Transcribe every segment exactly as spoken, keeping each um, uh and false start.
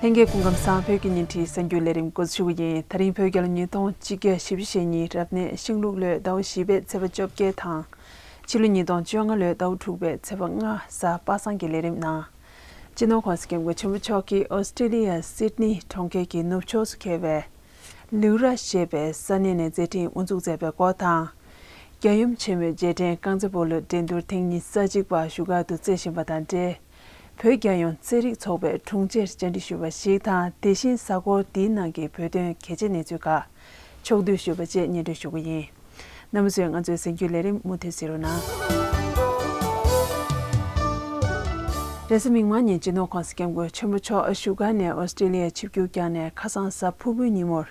ལྷན་རྒྱས་སྐུ་ཁམས་བཟང་། བོད་ཀྱི་ཉིན་ཁྲིད་གསར་འགྱུར་ལས་རིམ་འགོ་འཛུགས་ཞུ་གི་ཡིན། ད་རིང་བོད་རྒྱལ་ལོ་ཉིས་སྟོང་ཆིག་བརྒྱ་བཞི་བཅུ་ཞེ་གཉིས་རབ་གནས་ཤིང་ལུག་ལོའི་ཟླ་བ་བཞི་པའི་ཚེས་པ་བཅོ་བརྒྱད་དང་། ཕྱི་ལོ་ཉིས་སྟོང་བཅོ་ལྔ་ལོའི་ཟླ་བ་དྲུག་པའི་ཚེས་པ་ལྔ་གཟའ་པ་སངས་ཀྱི་ལས་རིམ་ནང་། སྤྱི་ནོར་༸གོང་ས་༸སྐྱབས་མགོན་ཆེན་པོ་མཆོག་གིས་ཨོ་སི་ཀྲི་ལི་ཡ་སིད་ནི་གྲོང་ཁྱེར་གྱི་ནུབ་ཕྱོགས་སུ་འཁེལ་བའི་ལིའུ་ར་ཞེས་པའི་ས་གནས་ནས་མཛད་འཕྲིན་དབུ་འཛུགས་མཛད་པའི་སྐོར་དང་། རྒྱལ་ཡུམ་ཆེན་མོའི་རྗེས་དྲན་རྐང་རྩེད་སྤོ་ལོའི་འགྲན་བསྡུར་ཐེངས་ཉི་ཤུ་རྩ་གཅིག་པ་བཞུགས་སྒར་དུ་རྩེ་བཞིན་པ་དང་འབྲེལ། བོད་རྒྱལ་ཡོངས་རྩེད་རིགས་ཚོགས་པའི་དྲུང་ཆེར་བཅར་འདྲི་ཞུས་པ་ཞིག་དང་། དེ་བཞིན་གཟའ་འཁོར་འདིའི་ནང་གི་བོད་དོན་གལ་ཆེ་གནས་ཚུལ་ཁག་ཕྱོགས་བསྡུས་ཞུས་པ་བཅས་སྙན་སྒྲོན་ཞུ་གི་ཡིན། རྣམ་པ་ཚོས་ང་ཚོའི་གསར་འགྱུར་ལས་རིམ་མུ་མཐུད་གཟིགས་རོགས་གནང་། རེས་གཟའ་མིག་དམར་ཉིན་སྤྱི་ནོར་༸གོང་ས་༸སྐྱབས་མགོན་ཆེན་པོ་མཆོག་བཞུགས་སྒར་ནས་ཨོ་སི་ཀྲི་ལི་ཡར་ཆིབས་བསྒྱུར་བསྐྱངས་ནས་ཁ་སང་གཟའ་ཕུར་བུའི་ཉིན་མོར་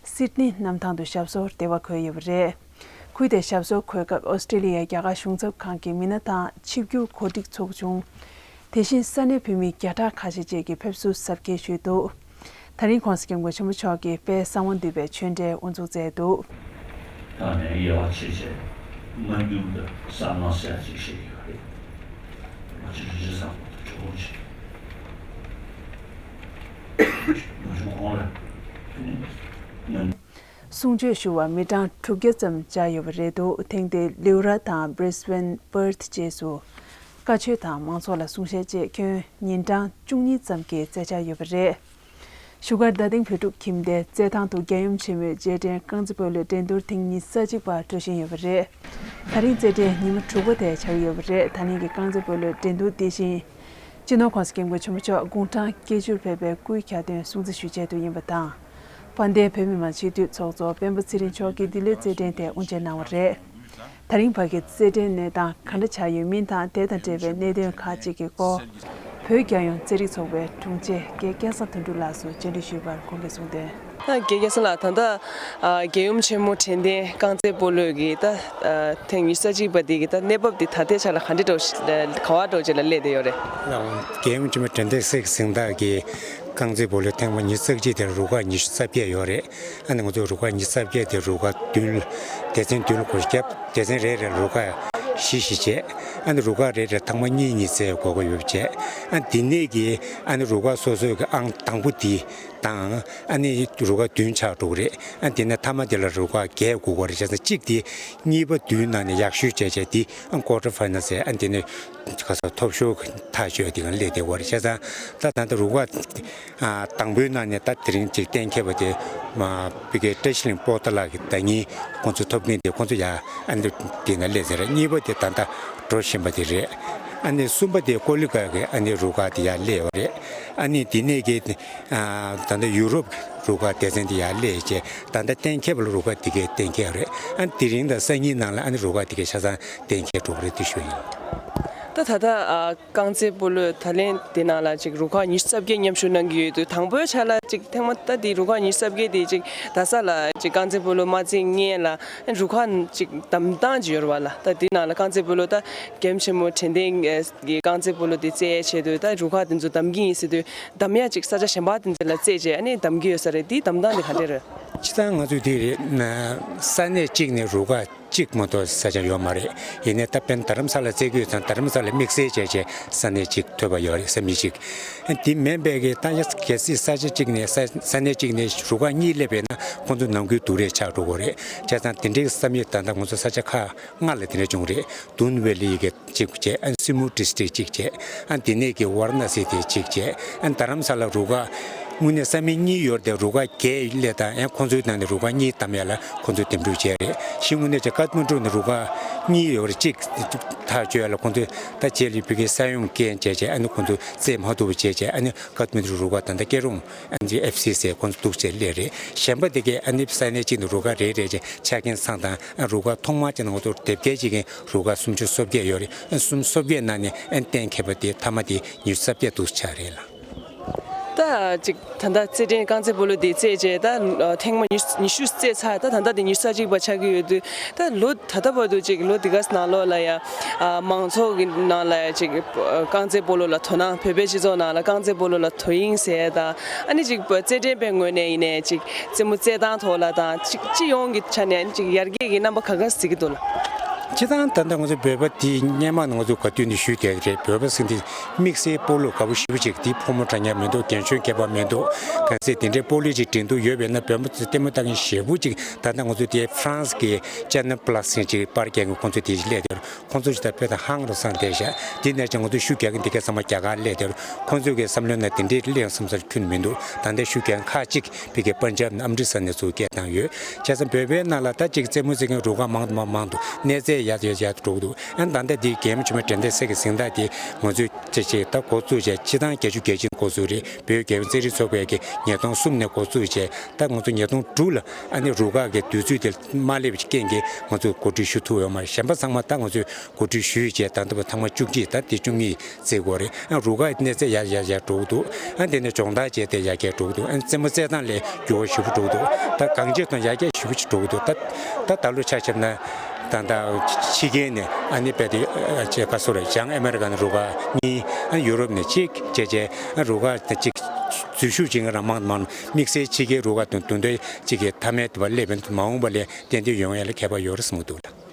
སིད་ནི་གནམ་ཐང་དུ་ཞབས་སོར་བདེ་བར་འཁོད་ཡོད་པ་རེད། ཁུལ་དེར་ཞབས་སོར་འཁོད་སྐབས་ཨོ་སི་ཀྲི་ལི་ཡའི་རྒྱ་གར་གཞུང་ཚབ་ཁང་གི་མི་སྣ་དང་ཆིབས་བསྒྱུར་གོ་སྒྲིག་ཚོགས་བྱུང་། དེ་བཞིན་ས་གནས་བོད་མི་བརྒྱ་ཕྲག་ཁ་ཤས་བཅས་ཀྱིས་ཕེབས་བསུ་གཟབ་རྒྱས་ཞུས་འདུག་ད་རིང་༸གོང་ས་༸སྐྱབས་མགོན་ཆེན་པོ་མཆོག་གིས་དཔལ་གསང་བ་འདུས་པའི་ཆོས་འབྲེལ་དབུ་འཛུགས་མཛད་འདུག་ད་ནས་དབྱེ་བ་ཕྱེ་བྱས་མ་འགྱུར་དུ་བསམ་བློ་ཟེར་ཅིག་བཤད་ཡོད་རེད། ང་ཚོ་རིགས་བཟང་པོ་དང་གྲོགས་པོ་ཆེ། ང་ཚོ་གོང་ལ་ང་གསུང་ཆོས་ཞུ་བར་མི་གྲངས་དྲུག་བརྒྱ་ཙམ་བཅར་ཡོད་པ་རེད་འདུག་ཐེངས་འདིར་ལིའུ་ར་དང་Brisbane Perth་བཅས་སུ་བཀའ་ཆོས་དང་མང་ཚོགས་ལ་གསུང་བཤད་བཅས་ཁྱོན་ཉིན་གྲངས་བཅུ་གཉིས་ཙམ་གྱི་རྩེད་འཆར་ཡོད་པ་རེད། བཞུགས་སྒར་རྡ་སྟེང་བོད་ཕྲུག་ཁྱིམ་སྡེའི་རྩེད་ཐང་དུ་རྒྱལ་ཡུམ་ཆེན་མོའི་རྗེས་དྲན་རྐང་རྩེད་སྤོ་ལོའི་འགྲན་བསྡུར་ཐེངས་ཉི་ཤུ་རྩ་གཅིག་པ་འགྲོ་བཞིན་ཡོད་པ་རེད། ད་རིང་རྩེད་འགྲན་ཉི་མ་དྲུག་པ་དེ་ཆགས་ཡོད་པ་རེད། ད་ལན་གྱི་རྐང་རྩེད་སྤོ་ལོའི་འགྲན་བསྡུར་དེ་བཞིན། སྤྱི་ནོར་༸གོང་ས་༸སྐྱབས་མགོན་ཆེན་པོ་མཆོག་དགུང་གྲངས་བརྒྱད་ཅུར་ཕེབས་པའི་སྐུའི་གྱ་སྟོན་སྲུང་བརྩི་ཞུ་ཆེད་དུ་ཡིན་པ་དང་། དཔལ་ལྡན་བོད་མི་མང་སྤྱི་འཐུས་ཚོགས་གཙོ་སྤེན་པ་ཚེ་རིང་མཆོག་གིས་འདི་ལོའི་རྩེད་འགྲན་དེ་དབུ་འབྱེད་གནང་བ་རེད། ད་རིང་བར་གྱི་རྩེད་འགྲན་གནས་སྟངས་ག་འདྲ་ཆགས་ཡོད་མིན་དང་། དེ་དང་འབྲེལ་བའི་གནད་དོན་ཁག་ཅིག་གི་སྐོར། བོད་རྒྱལ་ཡོངས་རྩེད་རིགས་ཚོགས་པའི་དྲུང་ཆེ་རྒན་སྐལ་བཟང་དོན་གྲུབ་ལགས་སུ་བཅར་འདྲི་ཞུས་པར་ཁོང་གིས་གསུངས་དོན། ད་རྒན་སྐལ་བཟང་ལགས། ད་ལྟ་ཨ་རྒྱལ་ཡུམ་ཆེན་མོ་དྲན་རྟེན་རྐང་རྩེད་སྤོ་ལོའི་གི་ད་ཨ་ཐེངས་ཉི་ཤུ་རྩ་གཅིག་པ་འདི་གི་ད་གནས་བབ་འདི་ད་ལྟའི་ཆ་ལ་ག་འདྲ་འདྲ་བོ་ཞིག་ག་བ་འདྲ་བོ་ཅིག་ལ་སླེབས་བསྡད་ཡོད་རེད། རྒྱལ་ཡུམ་ཆེན་མོ་དྲན་རྟེན་གཟེངས་རྟགས་ཀྱི་རྐང་རྩེད་སྤོ་ལོའི་ཐེངས་མ་ཉི་ཤུ་རྩ་གཅིག་དེར་རུ་ཁག་ཉི་ཤུ་རྩ་བརྒྱད་ཡོད་རེད། ཨ་ནི་ང་ཚོ་རུ་ཁག་ཉི་ཤུ་རྩ་བརྒྱད་དེ་རུ་ཁག་བདུན། སྡེ་ཚན་བདུན་ལ་བགོ་བཤའ་བརྒྱབ། སྡེ་ཚན་རེ་རེར་རུ་ཁག་བཞི་བཞི་བྱས། ཨ་ནི་རུ་ཁག་རེ་རེར་ཐེངས་མ་གཉིས་གཉིས་རྩེད་དགོས་ཀྱི་ཡོད་པ་བྱས། ཨ་ནི་འདི་ནས་ཀྱི་ཨ་ནི་རུ་ཁག་སོ་སོའི་གི་ཨང་དང་པོ་དེ་དང་། ཨ་ནི་རུ་ཁག་བདུན་ཆགས་འགྲོ་གི་རེད། ཨ་དེ་ནས་མཐའ་མ་དེ་ལ་རུ་ཁག་བརྒྱད་དགོས་ཀྱི་རེད། བྱས་ཙང་གཅིག་དེ་གཉིས་པ་བདུན་ནང་ནས་ཡག་ཤོས་བྱས་བྱས་དེ་ཨ་quarter finals་ཟེར། ཨ་དེ་ནས་ག་ས་ཐོབ་ཤོར་ཐག་ཆོད་དེ་གང་སླེབས་བསྡད་ཡོད་རེད། བྱས་ཙང་ད་ད་ལྟ་རུ་ཁག་ཨ་དང་པོའི་ནང་ནས་ད་དེ་རིང་ཅིག་གཏན་འཁེལ་བ་དེ་མ་ཕ་གི་བཀྲ་ཤིས་གླིང་པོ་ཏཱ་ལ་གི་ཟླ་ཉིན་ཁོང་ཚོ་ཐོབ་མཁན་དེ་ཁོང་ཚོ་ཡ་ཨ་ནི་དེ་ན་སླེབས་ཚར་རེད། གཉིས་པ་དེ་ད་ལྟ་འགྲོ་བཞིན་པ་དེ་རེད། ཨ་ནི་གསུམ་པ་དེ་ཀོ་ལི་གྷལ་གི་ཨ་ནི་རུ་ཁག་དེ་ཡ་སླེབས་ཡོད་རེད། ཨ་ནི་དེ་ནས་གི་ཨ་ད་ལྟ་ཡུ་རོབ་རུ་ཁག་སྡེ་ཚན་དེ་ཡར་སླེབས་བྱས། ད་ལྟ་གཏན་འཁེལ་བ་ལ་རུ་ཁག་དེ་གས་གཏན་འཁེལ་རེད། ཨ་ནི་དེ་རིང་དང་སང་ཉིན་ནང་ལ་ཨ་ནི་རུ་ཁག་དེ་གས་ཆ་ཚང་གཏན་འཁེལ་འགྲོ་གི་རེད། དེ་ཞུ་ཡིན། ད་ད་ལྟ་ཨ་རྐང་རྩེད་སྤོ་ལོ་ད་ལན་དེ་ནང་ལ་ཅིག་རུ་ཁག་ཉི་ཤུ་རྩ་བརྒྱད་མཉམ་ཞུགས་གནང་གི་ཡོད་དུས། དང་པོའི་ཆ་ལ་ཅིག་ཐེངས་མ་ད་དེ་རུ་ཁག་ཉི་ཤུ་རྩ་བརྒྱད་དེ་ཅིག་རྡ་ས་ལ་ཅིག་རྐང་རྩེད་སྤོ་ལོ་མ་རྩེད་སྔོན་ལ་རུ་ཁག་ཅིག་བདམས་སྟངས་ཅིག་ཡོད་རེད་པ་ལགས། ད་དེ་ནང་ལ་རྐང་རྩེད་སྤོ་ལོ་ད་རྒྱལ་ཡུམ་ཆེན་མོ་དྲན་རྟེན་གྱི་རྐང་རྩེད་སྤོ་ལོ་དེ་རྩེད་ཆེད་དུ་ད་རུ་ཁག་དེ་ཚོ་བདམས་ཀྱི་ཡིན་ཟེར་དུས། བདམས་ཡ་ཅིག་ས་ཆ་གཞན་པ་དེ་ཚོ་ལ་རྩེད་བྱས་ཨ་ནི་བདམས་ཀྱི་ཡོད་ས་རེད། དེའི་བདམས་སྟངས་དེ་ག་འདྲ་རེད། སྤྱིར་བཏང་ང་ཚོས་དེ་རེད་ན། ས་གནས་གཅིག་ནས་རུ་ཁག་གཅིག་མ་གཏོགས་ས་ཆ་ཡོད་མ་རེད། ཡིན་ནའི་ད་དཔེར་ན་རྡ་རམ་ས་ལ་རྩེད་དགོས་ཙང་རྡ་རམ་ས་ལ་དམིགས་བསལ་བྱས་བྱས་ས་གནས་གཅིག་ཐོབ་པ་ཡོད་རེད། ས་མིག་གཅིག་དེ་མིན་པའི་གི་ད་ཡ་གལ་སྲིད་ས་ཆ་གཅིག་ནས་ས་ས་གནས་གཅིག་ནས་རུ་ཁག་གཉིས་སླེབས་པས་ན་ཁོང་ཚོ་ནང་ཁུལ་སྡུག་རུས་ཆགས་འགྲོ་གི་རེད། བྱས་ཙང་དེ་འདྲའི་ས་མིག་ད་ལྟ་ང་ཚོ་ས་ཆ་ཁག་ལྔ་ལ་དེ་འདྲ་བྱུང་རེད། དུན་ཝེ་ལི་གི་གཅིག་བྱས། ཨ་སི་མུ་ཌི་སི་ཊིག་གཅིག་བྱས། ཨ་དེ་ནས་ཀྱི་ཝཱ་ར་ཎ་སི་དེ་གཅིག་བྱས། ཨ་རྡ་རམ་ས་ལ་རུ་ཁག་དངོས་གནས་ས་མིག་གཉིས་ཡོད་དེ་རུ་ཁག་བརྒྱད་སླེབས་དང་། ཡང་ཁོང་ཚོའི་ནང་ནས་རུ་ཁག་གཉིས་བདམས་ཡ་ལ་ཁོང་ཚོས་འདེམས་སྒྲུག་བྱས་རེད། གཞི་དངོས་གནས་ཀྱི་ཀ་ཐ་མན་གྲུ་ནས་རུ་ཁག་གཉིས་ཡོད་རེད། གཅིག་ཐག་གཅོད་ཡ་ལ་ཁོང་ཚོས་ད་རྗེས་ལ་ཕ་གིའི་ས་ཡོམ་རྐྱེན་བྱས་བྱས། ཨ་ནི་ཁོང་ཚོས་རྩེད་མ་ཐུབ་པ་བྱས་བྱས། ཨ་ནི་ཀ་ཐ་མན་གྲུ་རུ་ཁག་ད་ལྟ་སྐྱིད་གྲོང་ཨ་ནི་ཨེཕ་སི་ཟེར་ཁོང་ཚོ་འདུག་བྱས་སླེབས་རེད། གཞན་པ་དེ་གས་ཨ་ནི་ས་གནས་གཅིག་ནས་རུ་ཁག་རེ་རེ་བྱས་ཆ་རྐྱེན་ཚང་དང་། ཨ་རུ་ཁག་ཐོག་མར་བྱས་ན་ང་ཚོར་དེབ་སྐྱེལ་བྱེད་མཁན་རུ་ཁག་སུམ་ཅུ་སོ་བརྒྱད་ཡོད་རེད། ཨ་སུམ་ཅུ་སོ་བརྒྱད་ནང་ནས་ཨ་གཏན་འཁེལ་བ་དེ་མཐའ་མ་དེ་ཉི་ཤུ་རྩ་བརྒྱད་འདུག་ཆགས་རེད་ལགས། ད་ཅིག་ད་ལྟ་རྩེད་འགྲན་རྐང་རྩེད་སྤོ་ལོ་འདི་རྩེད་རྗེས་ད་ཐེངས་མ་ཉི་ཉི་ཤུ་རྩེད་ཚར། ད་ད་ལྟ་འདི་ཉི་ཤུ་རྩ་གཅིག་པ་ཆགས་ཀྱི་ཡོད་དུས། ད་ལོ་ད་ལྟ་བར་དུ་ཅིག་ལོ་འདི་ག་ནང་ལོགས་ལ་ཡ་ཨ་མང་ཚོགས་ཀྱི་ནང་ལ་ཡ་ཅིག་རྐང་རྩེད་སྤོ་ལོ་ལ་དོ་སྣང་། བོད་པའི་སྤྱི་ཚོགས་ནང་ལ་རྐང་རྩེད་སྤོ་ལོ་ལ་དོ་དབྱིངས་ཟེར་དང་། ཨ་ནི་ཅིག་རྩེད་འགྲན་པའི་ངོས་ནས་ཡིན་ནའི་ཅིག་རྩེད་མོ་རྩེད་སྟངས་ཐོག་ལ་དང་། ཅིག་སྤྱི་ཡོངས་ཀྱི་ཆ་ནས་ཅིག་ཡར་རྒྱས་ཀྱི་རྣམ་པ་ག་འདྲ་གཟིགས་ཀྱི་འདུག་ལགས། སྤྱིར་བཏང་ད་ལྟ་ང་ཚོ་བོད་པ་དེ་སྔོན་མ་ནས་ང་ཚོ་ག་དུས་ནས་ཞུས་བསྡད་རེད། བོད་པ་ཟེར་དེ་དམིགས་བསལ་སྤོ་ལོ་དགའ་པོ་ཞེ་པོ་ཅིག་དེ་ཕོ་མོ་འདྲ་མཉམ་མི་འདུག་རྒན་གཞོན་ཁྱད་པར་མི་འདུག་གང་ཟེར་དེ་འདྲའི་སྤོ་ལོ་ཅིག་འགྲན་བསྡུར་ཡོད་པས་ན། བོད་པ་ཚོ་ལྟད་མོ་ལྟ་མཁན་ཞེ་པོ་ཅིག་ད་ལྟ་ང་ཚོ་དེ་ཧྥ་རན་སི་གི་ཅེ་ནལ་པ་ལ་སི་ཟེར་ཅིག་པར་རྒྱག་མཁན་ཁོང་ཚོ་དེ་སླེབས་དེར། ཁོང་ཚོ་ཅིག་ད་དཔེ་དང་ཧང་རུ་སང་བསྡད་བཞག་དེ་ནས་ཅིག་ང་ཚོ་ཤུགས་རྒྱག་གིན་དེ་ག་ཚང་མ་རྒྱ་གར་སླེབས་དེར། ཁོང་ཚོ་གི་བསམ་བློ་ན་དེ་འདྲའི་གླེང་བསམ་སར་ཁྱོན་མི་འདུག་ད་ལྟ་ཤུགས་རྒྱག་མཁན་ཁག་ཅིག་ཕ་གི་པན་ཇབ་ནས་ཨམ་རི་སར་ནས་ཚུར་སྐད་བཏང་ཡོད། བྱས་ཙང་བོད་པའི་ནང་ལ་ད་ཅིག་རྩེད་མོ་རྩེ་མཁན་རུ་ཁག་མང་དུ་མང་མང་དུ་གནས་ཚད་ཡར་ཡར་ཡར་འགྲོ་གི་འདུག་ཨ་ད་ལྟ་འདི་རྒྱལ་ཡུམ་ཆེན་མོ་དྲན་རྟེན་གསེར་གྱི་གཟེངས་རྟགས་དེ་ང་ཚོས་ཅིག་ཅིག་ད་འགོ་བཙུགས་བྱས་སྤྱིར་བཏང་བརྒྱད་ཅུ་གྱ་གཅིག་འགོ་བཙུགས་རེད། བོད་རྒྱལ་ཡུམ་རྩེད་རིགས་ཚོགས་པའི་གི་ཉིས་སྟོང་གསུམ་ནས་འགོ་བཙུགས་བྱས་ད་ང་ཚོ་ཉིས་སྟོང་དྲུག་ལ་ཨ་ནི་རུ་ཁག་གི་དུས་ཚོད་དེ་མ་སླེབས་པའི་རྐྱེན་གྱིས་ང་ཚོ་གོ་སྒྲིག་ཞུ་ཐུབ་ཡོད་མ་རེད། གཞན་པ་ཚང་མ་ད་ང་ཚོས་གོ་སྒྲིག་ཞུས་བྱས་ད་ལྟ་བར་ཐེངས་མ་བཅུ་གཅིག་ད་དེ་བཅུ་གཉིས་རྩེ་དགོས་རེད། ཨ་རུ་ཁག་གནས་ཚད་ཡར་ཡར་ཡར་འགྲོ་གི་འདུག་ཨ་དེ་ནས་སྦྱོང་བརྡར་བྱས་ཏེ་ཡར་རྒྱས་འགྲོ་གི་འདུག་ཨ་རྩེད་མོ་རྩེད་སྟངས་ལ་འགྱུར་བ་ཞེ་པོ་འགྲོ་གི་འདུག་ད་གང་ཅིའི་ཐོག་ཡར་རྒྱས་ཞེ་པོ་ཅིག་འགྲོ་གི་འདུག་ད་ད་ད་ལོ་ཆ་བཞག་ན་ད་ད་ཕྱི་རྒྱལ་ནས་ཨ་ནི་རྦད་དེ་ཨ་ཅེ་ག་སོ་རེད། བྱང་ཨ་མེ་རི་ཀ་ནས་རུ་ཁག་གཉིས། ཨ་ཡུ་རོབ་ནས་གཅིག་བྱས་བྱས་ཨ་རུ་ཁག་ད་གཅིག་འཛུལ་ཞུགས་བྱེད་མཁན་རང་མང་དུ་མང་དམིགས་བསལ་ཕྱི་རྒྱལ་རུ་ཁག་དང་དུ་འདོད་ཅིག་གི་མཐའ་མའི་དུ་བ་སླེབས་པའི་མ་འོངས་པ་ལ་ཏན་ཏན་ཡོང་ཡ་ལ་ཁྱད་པར་ཡོད་རེད་བསམ་གྱི་འདུག་ལ།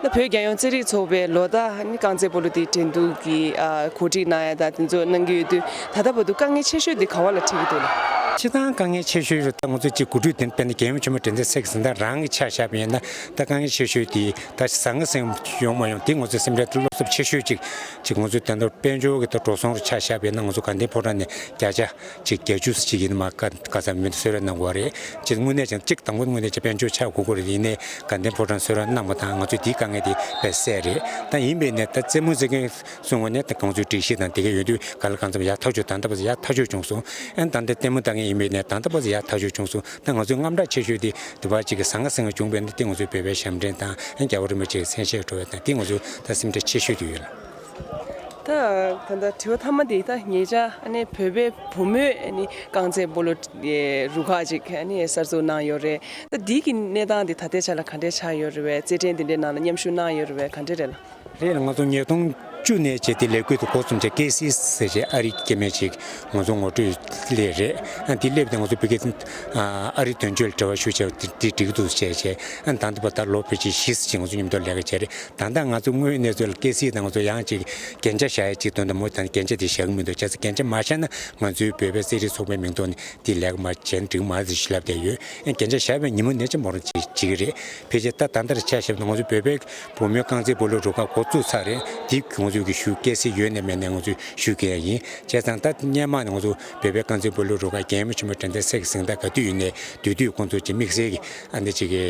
ད་བོད་རྒྱལ་ཡོངས་རྩེད་རིགས་ཚོགས་པའི་ལོ་ལྟར་ནི་རྐང་རྩེད་སྤོ་ལོ་དེ་འགྲན་བསྡུར་གྱི་ཨ་གོ་སྒྲིག་གནང་ཡ་དང་དེ་ཚོ་གནང་གི་ཡོད་དུས་ད་ལྟ་བར་དུ་དཀའ་ངལ་ཆེ་ཤོས་དེ་ག་བ་ལ་འཕྲད་ཀྱི་འདུག་ལ། སྤྱིར་བཏང་དཀའ་ངལ་ཆེ་ཤོས་རེད། ད་ང་ཚོ་གཅིག་གོ་སྒྲིག་དེ་དཔེར་ན་རྒྱལ་ཡུམ་ཆེན་མོ་དྲན་རྟེན་གསེར་གྱི་གཟེངས་རྟགས་རང་གི་ཆ་བཞག་པ་ཡིན་ན་ད་དཀའ་ངལ་ཆེ་ཤོས་དེ་ད་ཟང་ངེ་ཟིང་ཡོང་མ་ཡོང་དེ་ང་ཚོའི་སེམས་ཁྲལ་དེ་བློ་འཚབ་ཆེ་ཤོས་གཅིག་གཅིག་ང་ཚོའི་ད་ལྟ་དཔལ་འབྱོར་གྱི་ད་འགྲོ་སོང་རུ་ཆ་བཞག་པ་ཡིན་ན་ང་ཚོ་དགའ་ལྡན་ཕོ་བྲང་ནས་བརྒྱ་ཆ་གཅིག་བརྒྱད་ཅུ་ཅིག་ཡིན་མ་ག་ག་ཚ་མི་འདུག་གསོལ་རས་གནང་དགོས་རེད། ཅིག་དངོས་གནས་ཀྱང་གཅིག་དང་པོ་དངོས་གནས་ཀྱི་དཔལ་འབྱོར་ཆག་དགོས་ཀྱི་རེད། ཡིན་ནའི་དགའ་ལྡན་ཕོ་བྲང་གསོལ་རས་གནང་བ་དང་ང་ཚོས་དེའི་དཀའ་ངལ་དེ་དཔེ་སེལ་རེད། ད་ཡིན་པས་ནས་ད་རྩེད་མོ་རྩེ་མཁན་སོང་བ་ནས་ད་ང་ཚོས་སྒྲིག་གཞི་དང་དེ་ག་ཡོད་དུས་ག་ལ་གང་འཚམ་ཡག་ཐག་ཆོད་ད་ལྟ་བར་ཡག་ཐག་ཆོད་བྱུང་སོང་། ཨན་ད་ལྟ་ལྟད་མོ་ལྟ་མཁན་ཡིན་པས་ནས་ད་ལྟ་བར་ཡག་ཐག་ཆོད་བྱུང་སོང་། ད་ང་ཚོའི་དངངས་སྐྲག་ཆེ་ཤོས་དེ་དུ་བ་གཅིག་གི་ཟང་ངེ་ཟིང་ངེ་བྱུང་བས་ནས་དེ་ང་ཚོའི་བོད་པའི་ཞབས་འདྲེན་དང་ཨན་རྒྱལ་བ་རིན་པོ་ཆེའི་མཚན་ཆེད་འགྲོ་བས་དང་དེ་ང་ཚོའི་ད་སེམས་ཁྲལ་ཆེ་ཤོས་དེ་ཡོད་ལ། ད་ད་ལྟ་དྲི་བ་མཐའ་མ་དེ་ད་ཉེ་ཆར་ཨ་ནི་བོད་པའི་བུ་མོའི་ཨ་ནི་རྐང་རྩེད་སྤོ་ལོ་རུ་ཁག་ཅིག་ཨ་ནི་གསར་འཛུགས་གནང་ཡོད་རེད། ད་འདི་གི་གནས་སྟངས་འདི་ད་ལྟའི་ཆ་ལ་ག་འདྲས་ཆགས་ཡོད་རེད་བས། རྩེད་འགྲན་འདི་འདྲའི་ནང་ལ་མཉམ་ཞུགས་གནང་ཡོད་རེད་བས། ག་འདྲས་རེད་ལ། རེད་ལ། ང་ཚོ་ཉིས་སྟོང་བཅུ་ནས་བྱས་ཏེ་ལས་འགུལ་དེ་འགོ་བཙུགས་བྱས་ཀེ་སི་ཟེར་བྱས་ཨ་རིའི་སྐྱེ་དམན་ཅིག་ང་ཚོ་ངོ་སྤྲོད་སླེབས་རེད། ཨ་འདི་སླེབས་ཏེ་ང་ཚོ་ཕ་གི་ཨ་རི་དོན་གཅོད་ལ་འབྲེལ་བ་ཞུ་བྱས་འདི་འགྲིག་འདུག་བྱས་བྱས་ཨ་ད་ལྟ་བར་ད་ལོ་ཕལ་ཆེར་བཞི་ཙམ་ཅིག་ང་ཚོ་མཉམ་དུ་ལས་ཀ་བྱས་རེད། ད་ལྟ་ང་ཚོ་དངོས་ཡོད་གནས་ཚུལ་ལ་ཀེ་སི་དང་ང་ཚོ་ཡང་ཅིག་རྒྱན་ཆ་བཞག་ཡ་ཅིག་དོན་དུ་མོ་དང་རྒྱན་ཆ་དེ་བཞག་གི་མི་འདུག་བྱས་ཙང་རྒྱན་ཆ་མ་བཞག་ན་ང་ཚོའི་བོད་པའི་རྩེད་རིགས་ཚོགས་པའི་མིང་ཐོག་ནས་དེ་ལས་ཀ་མ་བྱས་ན་འགྲིག་མ་རེད་ཟེར་ཞུ་ལབ་བསྡད་ཡོད། རྒྱན་ཆ་བཞག་པའི་ཉིན་མོ་ནས་ཅི་མོ་རང་བྱེད་བྱེད་ཀྱི་རེད། ཕལ་ཆེར་ད་ད་ལྟར་ཆ་བཞག་ན་ང་ཚོའི་བོད་པའི་བུ་མོའི་རྐང་རྩེད་སྤོ་ལོ་རུ་ཁག་འགོ་བཙུགས་ཚར་རེད། དེ་ང་ཚོའི་གི་ཞུ་ཀེ་སི་ཡོད་ནས་མེད་ནས་ང་ཚོས་ཞུ་གི་ཡ་ཡིན། བྱས་ཙང་ད་སྔོན་མ་ནས་ང་ཚོ་བོད་པའི་རྐང་རྩེད་སྤོ་ལོ་རུ་ཁག་རྒྱལ་ཡུམ་ཆེན་མོ་དྲན་རྟེན་གསེར་གྱི་གཟེངས་རྟགས་ག་དུས་ཡོད་ནས་དུས་དུས་ཁོང་ཚོ་ཅིག་དམིགས་བསལ་གྱི་ཨ་ནི་ཅིག་གི་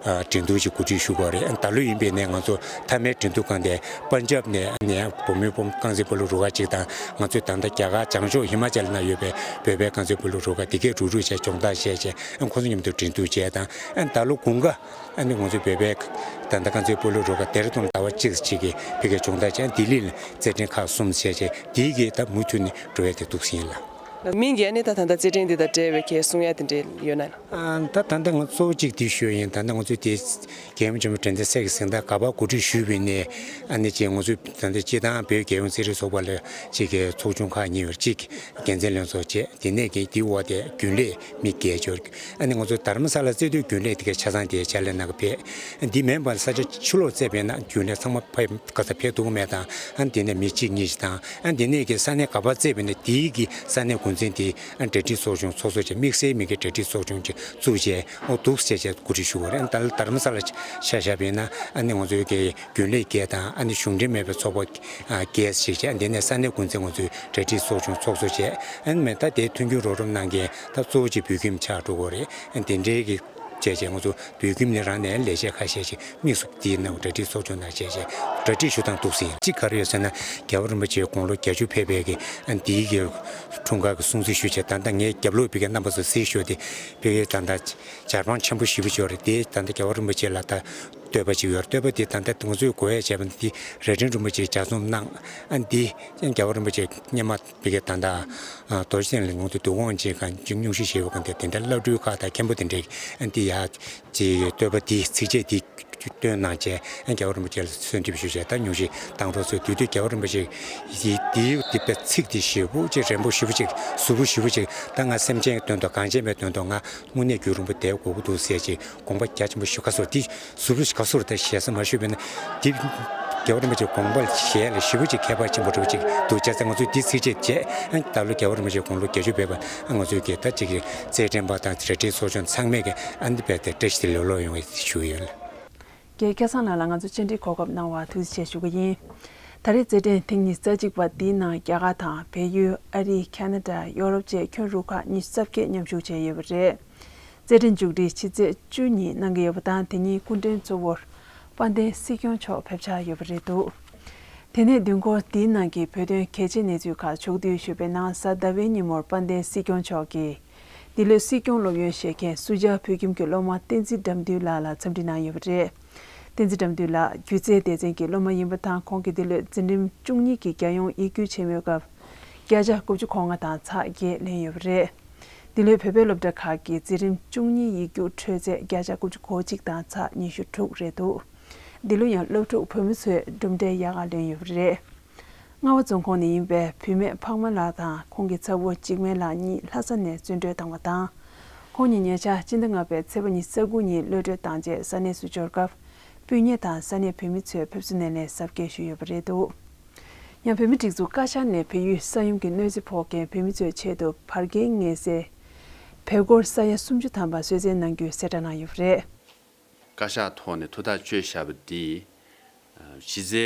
ཨ་འགྲན་བསྡུར་ཅིག་གོ་སྒྲིག་ཞུ་དགོས་རེད། ཨ་ད་ལོ་ཡིན་པའི་ནས་ང་ཚོ་མཐའ་མའི་འགྲན་བསྡུར་ཁང་དེ་པན་ཇབ་ནས་ཨ་ནི་ཡང་བུ་མོའི་བུ་རྐང་རྩེད་སྤོ་ལོ་རུ་ཁག་ཅིག་དང་ང་ཚོའི་ད་ལྟ་རྒྱ་གར་བྱང་ཕྱོགས་ཧི་མ་ཅལ་ན་ཡོད་པའི་བོད་པའི་རྐང་རྩེད་སྤོ་ལོ་རུ་ཁག་དེ་གས་རུག་རུག་བྱས་སྦྱོང་བརྡར་བྱས་བྱས་ཨ་ཁོང་ཚོ་མཉམ་དུ་འགྲན་བསྡུར་བྱས་དང་ཨ་ད་ལོ་དགུན་ཁ་ཨ་ནི་ང་ཚོའི་བོད་པའི་ད་ལྟ་རྐང་རྩེད་སྤོ་ལོ་རུ་ཁག་ལྡེ་ར་ལྡུན་ཟླ་བ་གཅིག་གཅིག་གི་ཕ་གིའི་སྦྱོང་བརྡར་བྱས། ལྡི་ལི་ལ་རྩེད་འགྲན་ཁག་གསུམ་བྱས་བྱས་དེའི་གི་ད་མུ་མཐུད་ནས་འགྲོ་ཡ་དེ་འདུག་ཟིན་ལ། མིང་གི་ཨ་ནི་ད་ད་ལྟ་རྩེད་འགྲན་འདི་དང་འབྲེལ་བའི་གལ་གསུང་ཡ་དེ་འདྲ་ཡོད་ན། ཨ་ད་ད་ལྟ་ང་གཙོ་བོ་གཅིག་དེ་ཞུ་ཡ་ཡིན། ད་ལྟ་ང་ཚོས་དེ་རྒྱལ་ཡུམ་ཆེན་མོ་དྲན་རྟེན་གསེར་གྱི་གཟེངས་རྟགས་ག་པར་གོ་སྒྲིག་ཞུས་པའི་ནས་ཨ་ནི་ཅིག་ང་ཚོས་ད་ལྟ་སྤྱིར་བཏང་བོད་རྒྱལ་ཡོངས་རྩེད་རིགས་ཚོགས་པ་ལ་ཅིག་གི་ཚོགས་ཆུང་ཁག་གཉིས་ཡོད་རེད། གཅིག་འགན་འཛིན་ལྷན་ཚོགས་བྱས། དེ་ནས་ཀྱི་དེའི་འོག་དེ་རྒྱུན་ལས་མི་བརྒྱད་འབྱོར། ཨ་ནི་ང་ཚོ་དྷ་རམ་ས་ལ་རྩེད་དུས་རྒྱུན་ལས་དེ་གའི་ཆ་ཚང་དེ་ཕྱག་ལས་གནང་གི་ཕེབས། འདི་མིན་པར་ས་ཆ་ཕྱི་ལོགས་རྩེད་པས་ན་རྒྱུན་ལས་ཚང་མ་ཕེབས་ག་ས་ཕེབས་ཐུབ་ཀྱི་མེད་དང་། ཨ་ནི་དེ་ནས་མི་གཅིག་གཉིས་ཤིག་དང་། ཨ་ནི་དེ་ནས་ཀྱི་ས་གནས་ག་པར་རྩེད་པས་ན་དེའི་གི་ས་གནས་འགོ་འཛིན་དེ་ཨ་གྲ་སྒྲིག་ཚོགས་ཆུང་ཚོགས་གཙོ་བྱས། དམིགས་བསལ་མི་གི་གྲ་སྒྲིག་ཚོགས་ཆུང་ཅིག་བཙུགས་བྱས་ཨོ་འདུག་བྱས་བྱས་གོ་སྒྲིག་ཞུ་དགོས་རེད། ཨ་ནི་ད་དྷ་རམ་ས་ལ་ཆ་བཞག་པས་ན་ཨ་ནི་ང་ཚོའི་གི་རྒྱུན་ལས་བརྒྱད་དང་ཨ་ནི་གཞུང་འབྲེལ་མེད་པའི་ཚོགས་པ་ཨ་བརྒྱད་ཞིག་བྱས། ཨ་དེ་ནས་ས་གནས་འགོ་འཛིན་ང་ཚོའི་གྲ་སྒྲིག་ཚོགས་ཆུང་ཚོགས་གཙོ་བྱས། ཨ་ནི་མེད་ད་དེ་མཐུན་འགྱུར་རོགས་རམ་གནང་མཁན་ད་གཙོ་བོ་ཅིག་བོད་ཁྱིམ་ཆགས་འགྲོ་དགོས་རེད། ཨ་དེ་འདྲའི་གི་བྱས་བྱས་ང་ཚོ་བོད་ཁྱིམ་ནས་རང་ནས་ལས་བྱེད་ཁ་ཤས་ཤིག་དམིགས་སུ་དེའི་ནང་གྲ་སྒྲིག་ཚོགས་ཆུང་ནང་བྱས་བྱས་གྲ་སྒྲིག་ཞུ་སྟངས་འདུག་ཟིན། གཅིག་ག་རེ་ཡོད་ཟེར་ན་རྒྱལ་བ་རིན་པོ་ཆེའི་དགུང་ལོ་བརྒྱད་ཅུ་ཕེབས་པའི་གི་ཨ་དེའི་གི་འཁྲུངས་སྐར་གི་སྲུང་བརྩི་ཞུ་བྱས། ད་ལྟ་ངའི་རྒྱབ་ལོགས་ཕ་གི་རྣམ་པ་ཚོ་གཟིགས་ཤོག་དེ་ཕ་གི་ད་ལྟ་ཇ་སྤང་ཆེན་པོ་ཞེ་པོ་ཅིག་ཡོད་རེད། དེ་ད་ལྟ་རྒྱལ་བ་རིན་པོ་ཆེ་ལ་ད་བསྟོད་པ་ཅིག་ཡོད་རེད། བསྟོད་པ་དེ་ད་ལྟ་ང་ཚོས་དགོས་ཡ་བྱས་པ་འདི་རྭ་སྒྲེང་རིན་པོ་ཆེས་ལྗགས་རྩོམ་གནང་། ཨ་འདི་རྒྱལ་བ་རིན་པོ་ཆེ་སྔོན་མ་ཕ་གི་ད་ལྟ་རྡོ་རྗེ་གདན་ལ་ང་ཚོ་འདུ་ཁང་ཅིག་གང་ཅིག་སྙུང་གཞི་བཞེས་པ་གང་དེ་དེ་འདྲ་བླ་སྤྲུལ་ཁག་དང་མཁན་པོ་དེ་འདྲས་ཨ་འདི་ཡ་ཅིག་བསྟོད་པ་འདི་ཚིགས་བཅད་འདི་ ཆུ་བཏོན་གནང་བྱས། ཨ་རྒྱལ་བ་རིན་པོ་ཆེ་ལ་གསོལ་འདེབས་ཞུ་བྱས། ད་སྙུང་གཞི་བཏང་རོགས་ཚོས་དུས་དུས་རྒྱལ་བ་རིན་པོ་ཆེ་ཡི་དེའི་དེ་པའི་ཚིག་དེ་ཞེ་པོ་ཅིག་རན་པོ་ཞེ་པོ་ཅིག་ཟུར་པོ་ཞེ་པོ་ཅིག་ད་ང་སེམས་ཅན་གྱི་དོན་དུ་གངས་ཅན་པའི་དོན་དུ་ང་དངོས་གནས་རྒྱུན་རིང་པོ་བསྡད་དགོས་ཀྱི་འདུག་ཟེར་ཅིག་དགོངས་པ་རྒྱ་ཆེན་པོ་ཞུ་ག་སོར་དེ་ཟུར་པོ་ག་སོར་ད་ཞེ་ས་མ་ཞུས་པས་ན། དེ་རྒྱལ་བ་རིན་པོ་ཆེ་དགོངས་པ་བཞེས་ལ་ཞེ་པོ་ཅིག་ཁྱད་པར་ཆེན་པོ་འདྲ་པོ་ཅིག་འདུག་བྱས་ཙང་ང་ཚོས་དེ་ཚིགས་བཅད་བྱས། ཨ་ད་ལོ་རྒྱལ་བ་རིན་པོ་ཆེ་དགུང་ལོ་བརྒྱད་ཅུ་འབད་པ། ཨ་ང་ཚོས་ཀྱི་ད་ཅིག་རྩེད་འགྲན་པ་དང་རལ་གྲི་ཚོགས་ཆུང་ཚང་མས་ཀྱི་ཨ་འདི་བས་ཏེ་བཀྲ་ཤིས་བདེ་ལེགས་ལོ་ཡོང་བའི་ཞུ་ཡོད། རྒན་སྐལ་བཟང་ལགས་ལ་ང་ཚོ་བཅར་འདྲིའི་གོ་སྐབས་གནང་བར་ཐུགས་རྗེ་ཆེ་ཞུ་གི་ཡིན། ད་རེས་རྩེད་འགྲན་ཐེངས་ཉི་ཤུ་རྩ་གཅིག་པ་འདིའི་ནང་རྒྱ་གར་དང་བལ་ཡུལ། ཨ་རི། ཁ་ན་ཌ། ཡོ་རོབ་བཅས་ཁྱོན་རུ་ཁག་ཉི་ཤུ་རྩ་བརྒྱད་མཉམ་ཞུགས་བྱས་ཡོད་པ་རེད། རྩེད་འགྲན་མཇུག་སྒྲིལ་ཕྱི་ཚེས་བཅུ་ཉིན་གནང་གི་ཡོད་པ་དང་། དེ་ཉིན་སྐུ་མགྲོན་གཙོ་བོར་དཔལ་ལྡན་སྲིད་སྐྱོང་མཆོག་ཕེབས་འཆར་ཡོད་པ་རེད་འདུག་དེ་ནས་མདུན་སྐོར་འདིའི་ནང་གི་བོད་དོན་གལ་ཆེ་གནས་ཚུལ་ཁག་ཕྱོགས་བསྡུས་ཞུས་པའི་ནང་། གཟའ་ཟླ་བའི་ཉིན་མོར་དཔལ་ལྡན་སྲིད་སྐྱོང་མཆོག་གིས་འདི་ལོའི་སྲིད་སྐྱོང་སློབ་ཡོན་བཞེས་མཁན་སུ་ཇཱ་བོད་ཁྱིམ་གྱི་སློབ་མ་བསྟན་འཛིན་དགྲ་འདུལ་ལགས་ལ་འཚམས་འདྲི་གནང་ཡོད་པ་རེད། བསྟན་འཛིན་དགྲ་འདུལ་ལགས་སྒྱུ་རྩལ་སྡེ་ཚན་གྱི་སློབ་མ་ཡིན་པ་དང་། ཁོང་གིས་འདི་ལོའི་འཛིན་རིམ་བཅུ་གཉིས་ཀྱི་རྒྱལ་ཡོངས་ཡིག་རྒྱུགས་ཆེན་མོའི་སྐབས་བརྒྱ་ཆ་དགུ་བཅུ་གོ་ལྔ་དང་ཚེག་བརྒྱད་ལེན་ཡོད་པ་རེད། འདི་ལོའི་བོད་པའི་སློབ་གྲྭ་ཁག་གི་འཛིན་རིམ་བཅུ་གཉིས་ཡིག་རྒྱུགས་འཕྲོད་ཚད་བརྒྱ་ཆ་དགུ་བཅུ་གོ་གཅིག་དང་ཚེག་ཉི་ཤུ་དྲུག་རེད་འདུག་འདི་ལོ་ཡང་སློབ་ཕྲུག་བུ་མོ་ཚོས་གྲུབ་འབྲས་ཡག་ག་ལོན་ཡོད་པ་རེད། རྔ་བ་རྫོང་ཁོངས་ནས་ཡིན་པའི་བུད་མེད་འཕགས་མ་ལགས་དང་ཁོང་གི་ཚ་བོ་འཇིགས་མེད་ལགས་གཉིས་ལྷ་ས་ནས་བཙོན་གྲོལ་བཏང་བ་དང་། ཁོང་གཉིས་ཉེ་ཆར་སྤྱི་ཟླ་ལྔ་པའི་ཚེས་པ་ཉི་ཤུ་རྩ་དགུ་ཉིན་གློད་གྲོལ་བཏང་རྗེས་ས་གནས་སུ་འབྱོར་སྐབས། སྤུན་ཉེ་དང་ས་གནས་བོད་མི་ཚོས་ཕེབས་བསུ་སྣེ་ལེན་གཟབ་རྒྱས་ཞུས་ཡོད་པ་རེད་འདུག་ཡང་བོད་མི་སྒྲིག་འཛུགས་བཀའ་ཤག་ནས་བལ་ཡུལ་ས་ཡོམ་གྱི་གནོད་འཚེ་ཕོག་མཁན་བོད་མི་ཚོའི་ཆེད་དུ་བར་བརྒལ་ངལ་སེལ་བལ་སྒོར་ས་ཡ་སུམ་ཅུ་ཐམ་པ་གསོལ་སྩལ་གནང་རྒྱུའི་གསལ་བསྒྲགས་གནང་ཡོད་པ་རེད། བཀའ་ཤག་ཐོག་ནས་ཐུགས་ཐག་གཅོད་བཞག་པ་འདི། གཞི་རྩའི་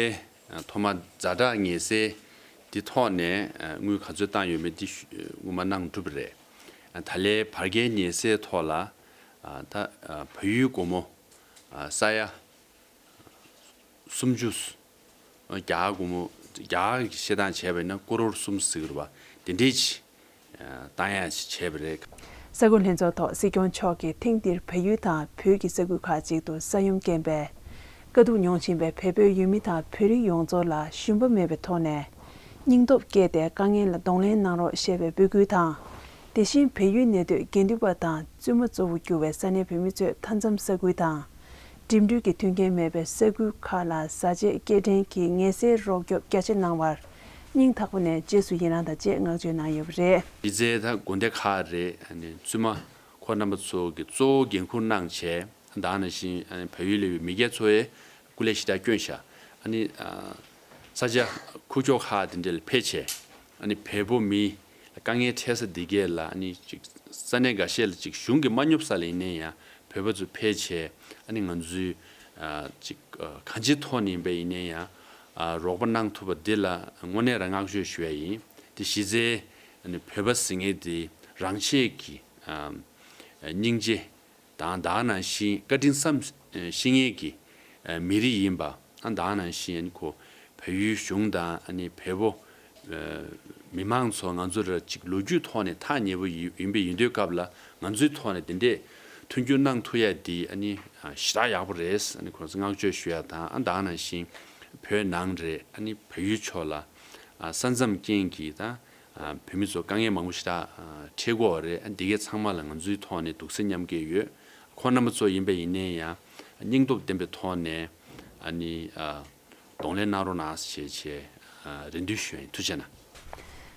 ཐོག་མ་ཛ་དྲག་ངལ་སེལ་འདི་ཐོག་ནས་དངུལ་ག་ཚོད་བཏང་ཡོད་མེད་འདི་སྔོན་མ་གནང་གྲུབ་པ་རེད། ད་ལན་བར་བརྒལ་ངལ་སེལ་ཐོག་ལ་ད་བལ་ཡུལ་སྒོར་མོ་ས་ཡ་སུམ་ཅུ། རྒྱ་གར་སྒོར་མོ་རྒྱ་གར་གྱི་བཤད་སྟངས་བྱས་པ་ཡིན་ན་ཀོ་རོར་གསུམ་ཟེར་གྱི་རེད་པ། དེ་འདྲས་ཅིག་བཏང་ཡ་ཞིག་བྱས་པ་རེད། ས་ཁུལ་ལྷན་ཚོགས་ཐོག་སྲིད་སྐྱོང་མཆོག་གིས་ཐེངས་འདིར་བལ་ཡུལ་དང་བོད་ཀྱི་ས་ཁུལ་ཁག་ཅིག་ཏུ་ས་ཡོམ་རྐྱེན་པས་དཀའ་སྡུག་མྱོང་བཞིན་པའི་བལ་པོའི་ཡུལ་མི་དང་བོད་རིགས་ཡོངས་རྫོགས་ལ་ཞུམ་པ་མེད་པའི་ཐོག་ནས་སྙིང་སྟོབས་བསྐྱེད་དེ་དཀའ་ངལ་ལ་གདོང་ལེན་གནང་རོགས་ཞེས་པའི་འབོད་སྐུལ་དང་། དེ་བཞིན་བལ་ཡུལ་གནས་སྡོད་དགེ་འདུན་པ་དང་བཙུན་མ་གཙོ་བོ་གྱུར་བའི་ས་གནས་བོད་མི་ཚོས་མཐའ་མཚམས་ས་ཁུལ་དང་། འགྲིམ་འགྲུལ་གྱི་མཐུན་རྐྱེན་མེད་པའི་ས་ཁུལ་ཁག་ལ་བཟའ་ཆས་སྐྱེལ་འདྲེན་གྱི་ངལ་སེལ་རོགས་སྐྱོབ་རྒྱ་ཆེ་གནང་བར་སྙིང་ཐག་པ་ནས་རྗེས་སུ་ཡི་རང་དང་བཅས་བསྔགས་བརྗོད་གནང་ཡོད་པ་རེད། གཞི་རྩའི་ད་དགོན་སྡེ་ཁག་རེད། བཙུན་མ་ཁོང་རྣམ་པ་ཚོ་གི་གཙོ་བོ་འགན་འཁུར་གནང་བྱས། ད་ག་ནང་བཞིན་བལ་ཡུལ་ལ་ཡོད་མི་སྒེར་ཚོ་ཡས་སྐུ་ལས་ཞེ་དྲག་བསྐྱོན་ཤག་ཨ་ནི་ས་ཆ་ཁུག་ཀྱོག་ཁག་དེ་འདྲ་ལ་ཕེབས་བྱས། ཨ་ནི་བལ་པོ་མི་དཀའ་ངལ་འཕྲད་ས་འདི་གས་ལ་ཨ་ནི་ཅིག་ས་གནས་འགའ་ཤས་ལ་ཅིག་གཞུང་གིས་མ་སྙོབ་ས་ལ་ཡིན་ནའི་ཡང་བོད་པ་ཚོ་ཕེབས་བྱས། ཨ་ནི་ང་ཚོའི་ཅིག་གང་ཅིའི་ཐོག་ནས་ཡིན་པ་ཡིན་ནའི་ཡང་རོགས་པ་གནང་ཐུབ་པ་འདི་ལ་དངོས་གནས་རང་བསྔགས་བརྗོད་ཞུ་ཡ་ཡིན། དེ་གཞི་རྩའི་ཨ་ནི་བོད་པ་ཟེར་མཁན་དེ་རང་ཆས་ཀྱི་སྙིང་རྗེ་དང་། ད་ག་ནང་བཞིན་བཀའ་དྲིན་བསམ་ཤེས་མཁན་གྱི་མི་རིགས་ཡིན་པ། ཨ་ད་ག་ནང་བཞིན་ཨ་ནི་ཁོ་བལ་ཡུལ་གཞུང་དང་ཨ་ནི་བལ་པོ་མི་མང་ཚོ་ང་ཚོ་ལ་ཅིག་ལོ་རྒྱུས་ཐོག་ནས་ཐག་ཉེ་པོ་ཡིན་པའི་ཡིན་དུས་སྐབས་ལ་ང་ཚོའི་ཐོག་ནས་དེ་འདྲས་མཐུན་འགྱུར་གནང་ཐུབ་ཡ་འདི་ཨ་ནི་ཞེ་དྲག་ཡག་པོ་རེད། ཨ་ནི་ཁོང་ཚོ་བསྔགས་བརྗོད་ཞུ་ཡ་དང་། ཨ་ད་ག་ནང་བཞིན་བོད་ནང་རེད། ཨ་ནི་བལ་ཡུལ་ཕྱོགས་ལ་ས་མཚམས་རྐྱེན་གྱིས་ད་བོད་མི་ཚོ་དཀའ་ངལ་མང་པོ་ཞེ་དྲག་འཕྲད་ཀྱི་ཡོད་རེད། ཨ་འདི་གའི་ཚང་མ་ལ་ང་ཚོའི་ཐོག་ནས་གདུང་སེམས་མཉམ་སྐྱེད་ཡོད། ཁོང་རྣམ་པ་ཚོ་ཡིན་པ་ཡིན་ནའི་ཡང་སྙིང་སྟོབས་ལྡན་པའི་ཐོག་ནས་ཨ་ནི་གདོང་ལེན་གནང་རོགས་གནང་ཞེས་བྱས་རེ་འདུན་ཞུ་ཡ་ཡིན། ཐུགས་རྗེ་གནང་།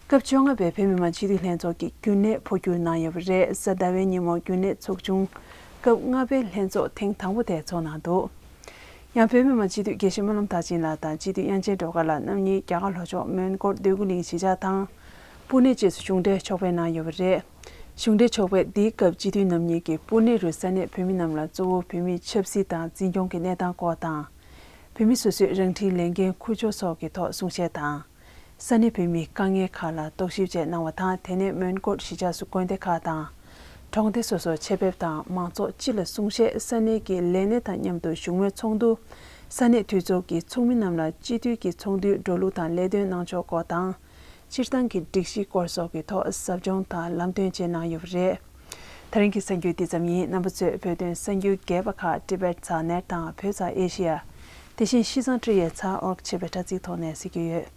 སྐབས་བཅོ་ལྔ་པའི་བོད་མི་མང་སྤྱི་འཐུས་ལྷན་ཚོགས་ཀྱི་རྒྱུན་ལས་འཕོ་འགྱུར་གནང་ཡོད་པ་རེད། གཟའ་ཟླ་བའི་ཉིན་མོ་རྒྱུན་ལས་ཚོགས་ཆུང་སྐབས་ལྔ་པའི་ལྷན་ཚོགས་ཐེངས་དང་པོ་དེ་ཚོགས་གནང་འདུག་ཡང་བོད་མི་མང་སྤྱི་འཐུས་དགེ་བཤེས་སྨོན་ལམ་མཐར་ཕྱིན་ལགས་དང་སྤྱི་འཐུས་དབྱངས་ཅན་སྒྲོལ་དཀར་ལགས་རྣམ་གཉིས་རྒྱ་གར་ལྷོ་ཕྱོགས་མོན་གྷོ་འདོད་རྒུ་གླིང་གཞིས་ཆགས་དང་། སྤུ་ནེ་བཅས་སུ་གཞུང་འབྲེལ་ཕྱོགས་ཕེབས་གནང་ཡོད་པ་རེད། གཞུང་འབྲེལ་ཕྱོགས་ཕེབས་འདིའི་སྐབས་སྤྱི་འཐུས་རྣམ་གཉིས་ཀྱིས་སྤུ་ནེ་རུ་ས་གནས་བོད་མི་རྣམས་ལ་གཙོ་བོ་བོད་མིའི་ཆབ་སྲིད་དང་འཛིན་སྐྱོང་གི་གནས་སྟངས་སྐོར་དང་། བོད་མི་སོ་སོའི་རང་འཁྲིའི་ལས་འགན་འཁུར་ཕྱོགས་སོགས་ཀྱི་ཐོག་གསུང་བཤད་དང་། ས་གནས་བོད་མིའི་དཀའ་ངལ་ཁག་ལ་རྟོག་ཞིབ་བཅས་གནང་བ་དང་། དེ་ནས་མོན་གྷོ་གཞིས་ཆགས་སུ་དགོན་སྡེ་ཁག་དང་། གྲོང་སྡེ་སོ་སོར་ཆེད་ཕེབས་དང་མང་ཚོགས་སྤྱི་ལ་གསུང་བཤད། ས་གནས་ཀྱི་ལས་སྣེ་དང་མཉམ་དུ་བཞུགས་མོལ་ཚོགས་འདུ། ས་གནས་འཐུས་ཚོགས་ཀྱི་ཚོགས་མི་རྣམས་ལ་སྤྱི་འཐུས་ཀྱི་ཚོགས་འདུའི་འགྲོ་ལུགས་དང་ལས་དོན་གནང་ཕྱོགས་སྐོར་དང་། སྤྱིར་བཏང་གི་སྒྲིག་གཞི་སྐོར་སོགས་ཀྱི་ཐོག་ཟབ་སྦྱོང་དང་ལམ་སྟོན་བཅས་གནང་ཡོད་པ་རེད། ད་རིང་གི་གསར་འགྱུར་འདི་ཙམ་ཡིན། རྣམ་པ་ཚོས་བོད་དོན་གསར་འགྱུར་རྒྱས་པ་ཁག་Tibet Channel དང་བོད་ཚ་ཨེ་ཤི་ཡ། དེ་བཞིན་ཤིས་ཙང་ཀྲི་ཡེ་ཚ་ཨོར་ཅེས་པའི་དྲ་ཚིགས་ཐོག་ནས་གཟིགས་རྒྱུ་ཡོད།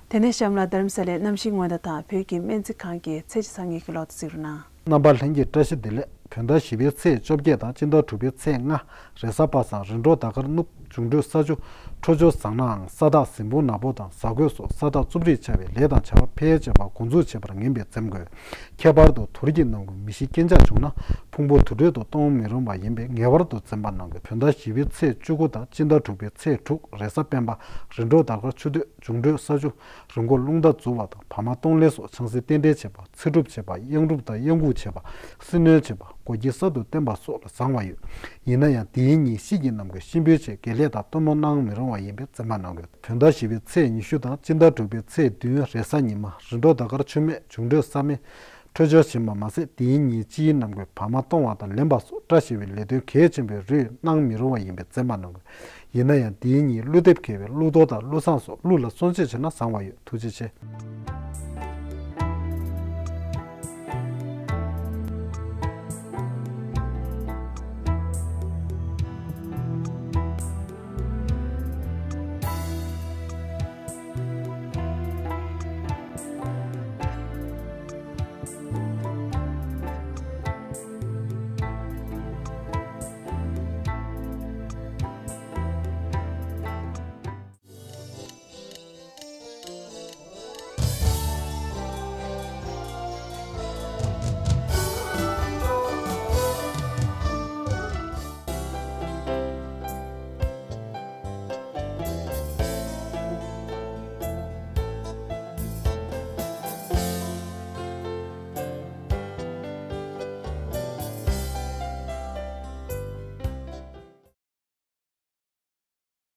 དེ་ནས་གཤམ་ལ་རྡ་རམ་ས་ལའི་གནམ་གཤིས་སྔོན་བརྡ་དང་བོད་ཀྱི་སྨན་རྩིས་ཁང་གི་ཚེས་གཅིག་ཚེས་གཉིས་ཀྱི་ལོ་ཐོ་གཟིགས་རོགས་གནང་། རྣམ་པ་ལྷན་རྒྱས་བཀྲ་ཤིས་བདེ་ལེགས། བོད་ཟླ་བཞི་པའི་ཚེས་བཅོ་བརྒྱད་དང་སྤྱི་ཟླ་དྲུག་པའི་ཚེས་ལྔ། རེས་གཟའ་པ་སངས། རིམ་གྲོ་ཟླ་སྐར་སྣུབ། འབྱུང་འཕྲོད་ས་ཆུ། འཕྲོད་སྦྱོར་བཟང་ནའང་ས་བདག་གཟིམ་དཔོན་ནག་པོ་དང་གཟའ་རྒོད་སོགས་ས་བདག་རྩུབ་རིགས་ཆགས་པས་ལས་དང་བྱ་བ་ཕལ་ཆེ་བ་འགོ་འཛུགས་བྱེད་པར་ངན་པས་འཛེམ་དགོས། ཁྱད་པར་དུ་དུར་གྱི་ནང་ཁུལ་མི་ཤི་རྐྱེན་ཆག་བྱུང་ན་ཕུང་པོ་དུར་ཁྲོད་དུ་གཏོང་མི་རུང་བ་ཡིན་པས་ངེས་པར་དུ་འཛེམ་པ་གནང་དགོས། བོད་ཟླ་བཞི་པའི་ཚེས་བཅུ་དགུ་དང་སྤྱི་ཟླ་དྲུག་པའི་ཚེས་དྲུག། རེས་གཟའ་སྤེན་པ། རིམ་གྲོ་ཟླ་སྐར་ཆུ་སྟོད། འབྱུང་འཕྲོད་ས་ཆུ། རི་མགོ་རླུང་རྟ་འཛུལ་བ་དང་བ་མ་གཏོང་ལེན་སོགས་ཆང་སའི་རྟེན་འབྲེལ་བྱེད་པ། ཚེ་སྒྲུབ་བྱེད་པ། གཡང་སྒྲུབ་དང་གཡང་འགུགས་བྱེད་པ། སྲི་མནོན་བྱེད་པ། སྒོ་ཁྱི་གསར་དུ་བསྟེན་པ་སོགས་ལ་བཟང་བ་ཡོད། ཡིན་ན་ཡང་དེའི་ཉིན་ཤི་ཀྱི་ནམ་མཁའི་གཤིན་པོའི་ཆེད་དགེ་ལས་དང་སྟོན་མོ་གནང་མི་རུང་བ་ཡིན་པས་འཛེམ་པ་གནང་དགོས། བོད་ཟླ་བཞི་པའི་ཚེས་ཉི་ཤུ་དང་སྤྱི་ཟླ་དྲུག་པའི་ཚེས་བདུན། རེས་གཟའ་ཉི་མ། རིམ་གྲོ་ཟླ་སྐར་ཆུ་སྨད། འབྱུང་འཕྲོད་ས་སྨད། འཕྲོད་སྦྱོར་ཞན་པ་མ་ཟད་དེའི་ཉིན་སྤྱིའི་ནམ་མཁའི་བ་མ་གཏོང་བ་དང་ལེན་པ་སོགས་བཀྲ་ཤིས་པའི་ལས་དོན་གལ་ཆེན་པོའི་རིགས་གནང་མི་རུང་བ་ཡིན་པས་འཛེམ་པ་གནང་དགོས། ཡིན་ན་ཡང་དེའི་ཉིན་ཀླུ་འདེབས་མཁས་པའི་ཀླུ་གཏོར་དང་ཀླུ་བསངས་སོགས་ཀླུ་ལ་གསོལ་མཆོད་བྱས་ན་བཟང་བ་ཡོད། ཐུགས་རྗེ་ཆེ།